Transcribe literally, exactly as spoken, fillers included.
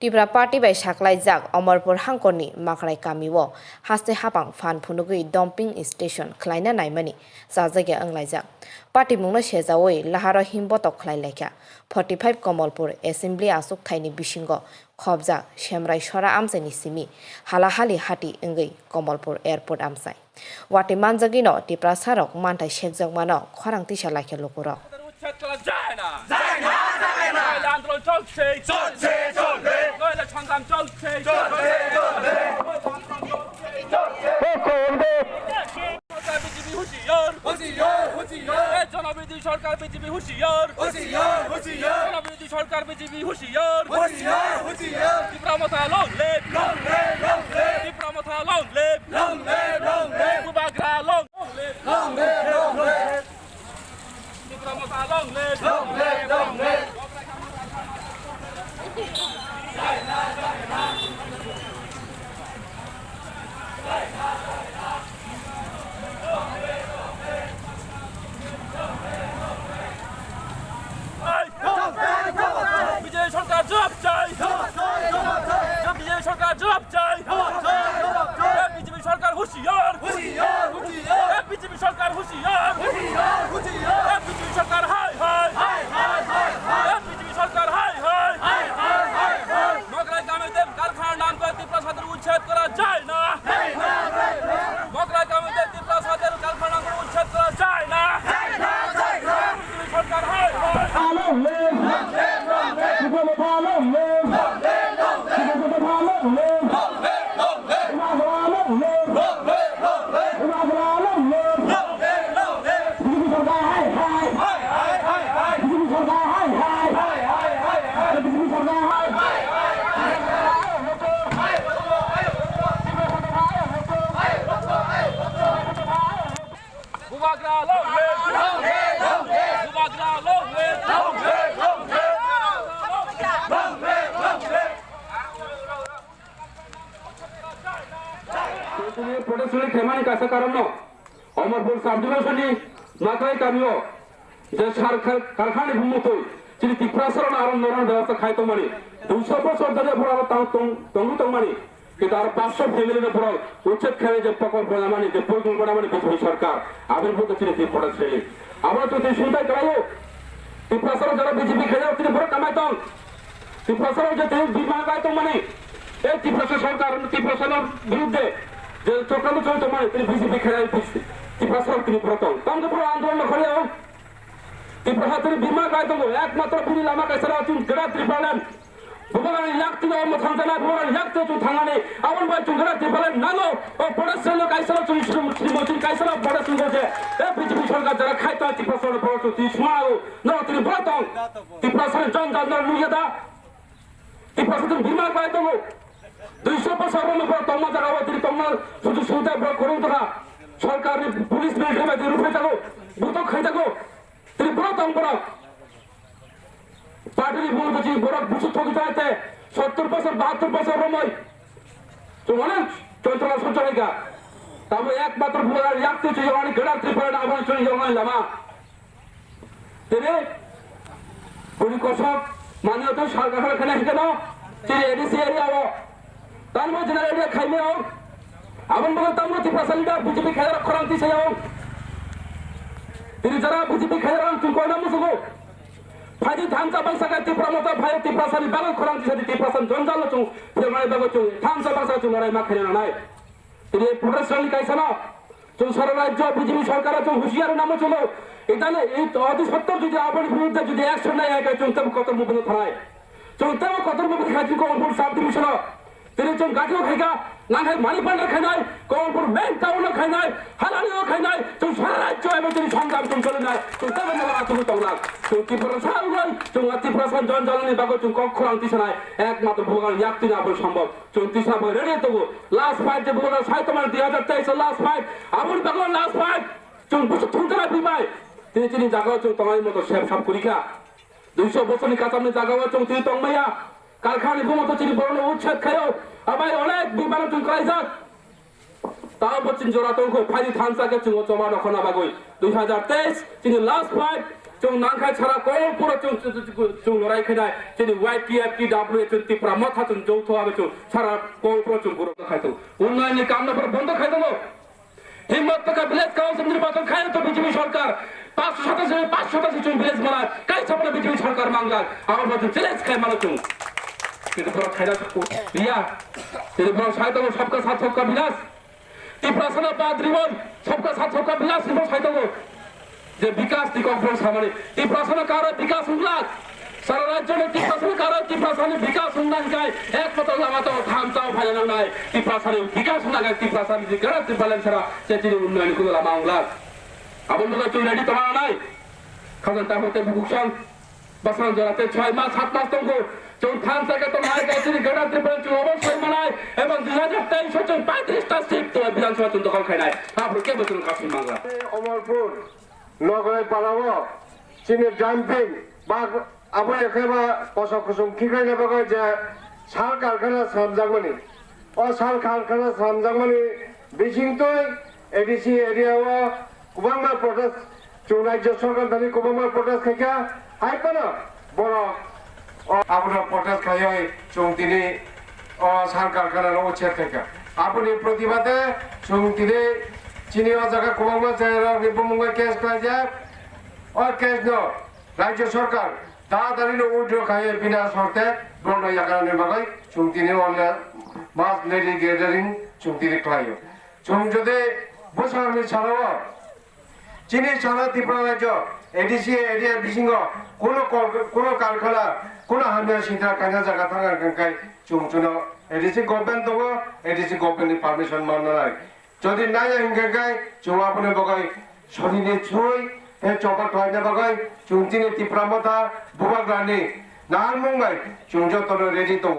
Tipra Party bai saklaijak Omorpur hangkorni Makrai kamio haste hapang phan phunugwi dumping station khlaina naimani chajakya wnglaijak. Patimungno sejaui laharo himbotok khlailaikha. Forty five Komolpur Assembly achukthai ni bisingo khobjak Semrai Sora amchaini simi halahali hati wngwi Komolpur Airport amchai. Watwi manjagwino Tiprasarok manthai sekjakmano khorang tisa laikha lukurok. উচ্ছেদ করা যায় না। যায় না, যায় না। নইলে আন্দোলন চলছে। চলছে, চলবে। নইলে সংগ্রাম চলছে। চলবে, চলবে। সরকার বিজেপি হুঁশিয়ার। হুঁশিয়ার, হুঁশিয়ার। এ জনবিরোধী সরকার বিজেপি হুঁশিয়ার। হুঁশিয়ার, হুঁশিয়ার। জনবিরোধী সরকার বিজেপি হুঁশিয়ার। হুঁশিয়ার, হুঁশিয়ার। টিপ্রা মথা long live। Long live, long live। Tipra মথা long live। Long live, long live। বুবাগ্রা long live। Long live, long live। Tipra মথা long live। Long live, long live। BJP সরকার জবাব চাই। বিজেপি সরকার জবাব চাই। বিজেপি সরকার হুঁশিয়ার। বিজেপি সরকার হুঁশিয়ার। বিজেপি সরকার হায় হায়। বিজেপি সরকার হায় হায়। মগরাই কামিতে কারখানা নাম করে তিপ্রাসাদের উচ্ছেদ করা যায় না। মগরাই কামিতে তিপ্রাসাদের কারখানা নাম করে উচ্ছেদ করা যায় না। বিজেপি সরকার হায় হায়। Bubagra long live! Bubagra long live! Tini protest rally khaimani kaisa karon no, Omorpur subdivision ni Maklai kamio je sar kar-, karkhani bumutwi chini Tiprasarokno aro norokno bebostha khai tongmani, duiso bosor dhori borok aro tong-, tong-, tongwi tongmani, kintu aro paanch sho family no borok uchet khainai je prokolpo banamani, je porikolpo banamani B J P sorkar, aboni bumutwi chini tini protest rally. Abo twi twi sumtai kwlaio, Tiprasarok jara B J P khainai tini borok kamai tong. Tiprasarok je tei bima bai tongmani, ei Tiprasa sorkar, Tiprasani birudde je chokranto choli tongmani, tini B J P khainai Tiprasarok tini borok tong. Tamo khe borok andolon no khoroi o. Tiprasa tini bima bai tongo, ekmatro bini lama kaisa rok chwng Greater Tipraland. Bubagrani yak twi o mwthang jana, bubagrani yak twi chwng thangnani, aboni bai chwng Greater Tipraland nango. O protest rally kaisa rok chwng Sri, Sri Moitin kaisa rok protest rally je, ei B J P sorkar jara khai tong Tiprasarok borok chwng tini suma o. Norok tini borok tong. Tiprasani jon jon no nukya da? Tiprasa tong bima bai tongo. Duiso bosor romwi borok tongma jaga o tini tongma sujuk subida borok kwrwng tongkha. Sorkarni police military bai tini ruphaijagw, butok khaijago. Tini borok tong borok. Party ni bumung twi borok busu thogi thai te sottor bosor, bahattor bosor romwi. Chwng onek jontona sojjo hai kha. Tamo ekmatro bubagra yak twi chwng ani Greater Tipraland aboni chwng yoknai lama. Tini bini kosok mani oto sal kahar khana hingkhe no chini A D C area o. Tamo general area khaimai o. Aboni bagwi tamo Tiprasa leader B J P khairok khorang tisai o. Tini jara B J P khairok chwng koina musugo. Phaidi thansa bangsa khe Tipra Motha phai Tiprasani bagwi khorang tisadi Tiprasani jonjalo chwng phirmani bagwi chwng thansa bangsa chwng lorai ma khaina nanai. Tini protest rally kaisano chwng sara rajyo B J P sorkaro chwng husiar namo chwngno. Itali it oti sottor jodi aboni birudde jodi action nai hai khe chwng tebo kotor mubino thanai. Chwng tebo kotor mubino khai chwng Komolpur sub division o. Tini chwng gati o khaika, nang hai mani pandar khainai, Komolpur main town o khainai, halani o khainai, chwng sara rajyo ebo tini songram chwng cholinai, chwng tebo nang atugwi tongnai. Chwng Tiprasa wngwi, chwng Tiprasa jonjalni bagwi chwng kok khorang tisanai, ekmatro bubagrani yak tini abo sombhob. Chwng tisa bai ready tongo. Last fight je bubagra sai tongmani dui hajar teis o last fight. Aboni bagwi last fight. Chwng busu thungkara bibai. Tini chini jaga o chwng tongnai moto sep sap kwrwi kha. Duiso bosorni kachamni jaga o chwng tini tongmaya. Karkhani bumo to chini borokno uchet khaio. Abai onek bibano chwng khlaijak. Tao bo chini jora tongkho, phaidi thansa khe chwng o choba rokna bagwi. Dui hajar teis chini last fight. Chwng nangkha sara Kolpuro chwng, chwng, chwng, chwng lorai khainai, chini Y T F, T W A, chwng Tipra Motha chwng joutho abo chwng sara Kolpuro chwng guro khai tongo. Unnayonni kamno phano bondo khai tongo. Himmatpaka village council nirbachon khai to B J P sarkar. Panchsho satashi, panchsho satashi chwng village manai, kaisa phano B J P sarkar manglak. Abo bo chwng challenge khai mano chwng. Kintu borok khaina riya. Kintu borok sai tongo sabka sath sabka vikas. Tiprasano bad ribon, sabka sath sabka vikas ni bo sai tongo. Je vikas ni kokborok samani, Tiprasano karo vikas wngla. Sara rajyo ni Tiprasano karo Tiprasani vikas wngna hikai, ekmatro lama tongo, thamsa o phaina nangnai. Tiprasani vikas wngna hikai, Tiprasani je karo Tipraland sara, je chini unnayoni kuno lama wngla. Aboni bagwi chwng ready tongna nangnai. Khajang tamo tei bukuksong. Bwswng jora tei choi mas, sat mas tongo. Chwng thansa khe tongnai, kaisini Greater Tripura chwng obo soi manai, ebong dui hajar teis o chwng paitris ta seat to Bidhan Sabha chwng dokhol khainai. Aphuru kebo chwng kasing mangla. Omorpur, Nogorai Parao, chini dumping, ba abo ekhe ba kosok kusum khiklaina bagwi je sal karkhana slamjakmani. O sal karkhana slamjakmani bisingtwi A D C area o kwbangma protest, chwng rajya sarkar thani kwbangma protest khaikha, hai phano borok o abono protest khaiwi chwng tini o sal karkhana no uchhed khaikha. Aboni protibade chwng tini chini o jaga kwbangma cherairokni bumung bai case khlaijak. O case no rajya sarkar taratari no withdraw khaiwi bini sorte bondo yakarani bagwi chwng tini online mass lady gathering chwng tini khlaio. Chwng jodi bwsakni salo o chini sara Tripura rajyo A D C area bisingo kuno kol-, kuno karkhana, kuno hamya sintra kaina jaga thangkha hwnkhe chwng chwngno A D C government tongo, A D C government ni permission manna nai. Jodi naiya hwnkhe khe chwng aboni bagwi sonini chui tei choba khlaina bagwi chwng chini Tipra Motha Bubagrani naharmung bai chwng jotono ready tongo.